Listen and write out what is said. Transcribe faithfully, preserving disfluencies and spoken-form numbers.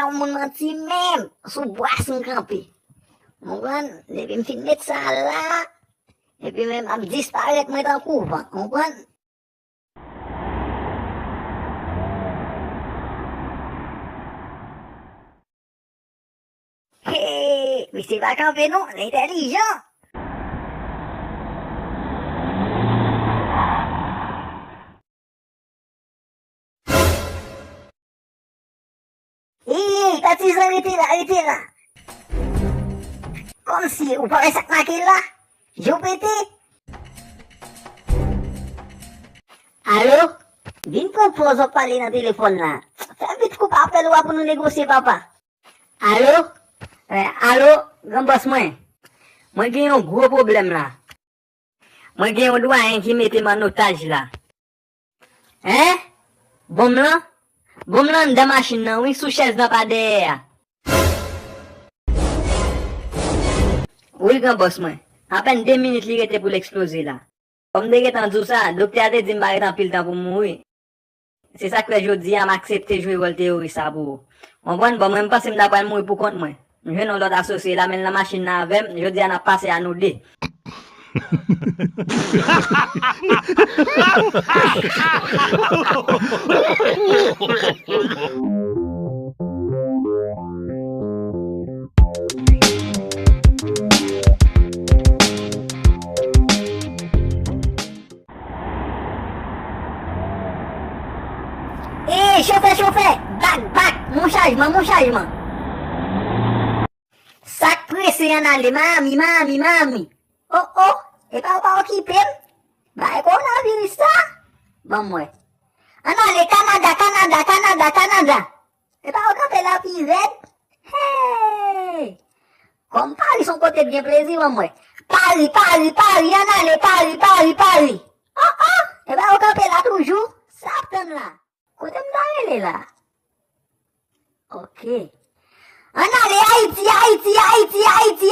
Moun manti menm, sou bras m kanpe. Konprann? Depi m fin met sa la, epi menm ap disparèt mwen tankou van. Konprann? Hey, misye pa kanpe non, l entèlijan. Hey, patizan, rete la, rete la. Kòmsi ou pa wè sa k make la? Je w pete. Alo? Vin pran pòz w ap pale nan telefòn la. Fè vit koupe apèl ou a pou nou negosye, papa. Alo? Eh, alo, gran bòs mwen. Mwen gen yon gwo pwoblèm la. Mwen gen yon dwayen ki mete m an otaj la. Hein? Bonm lan? Bonm lan anndan machin nan wi, sou chèz lan pa dèyè a. Wi, gran bòs mwen. Apèn de minit li rete pou l eksploze la. Kòm m te gentan di w sa, doktè a te di m pa ret anpil tan pou m mouri. Se sa k fè jodi a m aksepte jwe wòl teyoris sa pou ou. Konprann? Bon, mwen m panse m ta pral mouri pou kont mwen. M jwenn yon lòt asosye la, men l nan machin nan avè m. Jodi a n ap pase a nou de. Ey, chofè, chofè! Bak, bak! Mon chajman, mon chajman! Sa k prese, ann ale, Miami, Miami, Miami! Oh, oh! Epa ou pa okipe m? Bay kowonaviris sa? Ban m wè. Ann ale, Kanada, Kanada, Kanada, Kanada! Epa ou kanpe la pi rèd? Hey! Kòm Pari se yon kote k gen plezi, ban m wè. Pari, Pari, Pari, ann ale, Pari, Pari, Pari! Oh, oh! Epa ou kanpe la toujou? Sa ap tann la? Kote m ta rele la? Ok. Ann ale, Ayiti, Ayiti, Ayiti, Ayiti!